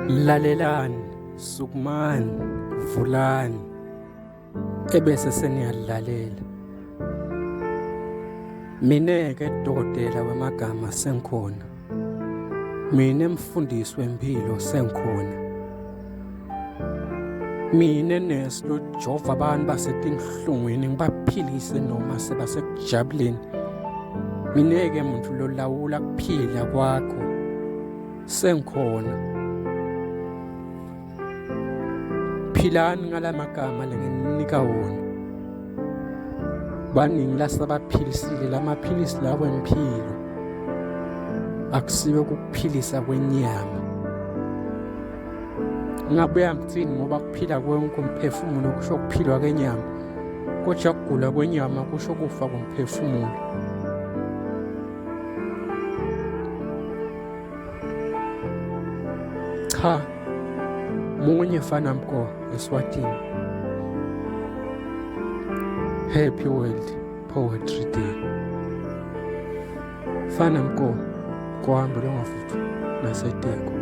Lalelani, sukumani, vulani ebese seniyalilalela. Mina-ke dokotela wemagama sengikhona. Mina mfundisi wempilo sengikhona. Mina nesi lojova abantu basetinhlungwini ngibaphilise noma sebasekujabuleni. Mina-ke muntu lolawula kuphila kwakho sengikhona. Philani ngalamagama lenginika wona. Baningi lasabaphilisile lamaphilisi lawo empilo. Akusiwe ukuphilisa kwenyama. Ngabuya ngithini ngoba kuphila komphefumulo kusho ukuphilwa kenyama. Kodwa ukugula kwenyama kusho kufa komphefumulo. Cha, munye fana mko eSwatini. Happy World Poetry Day. Fana mko kuhambe longavuthwa naseteko.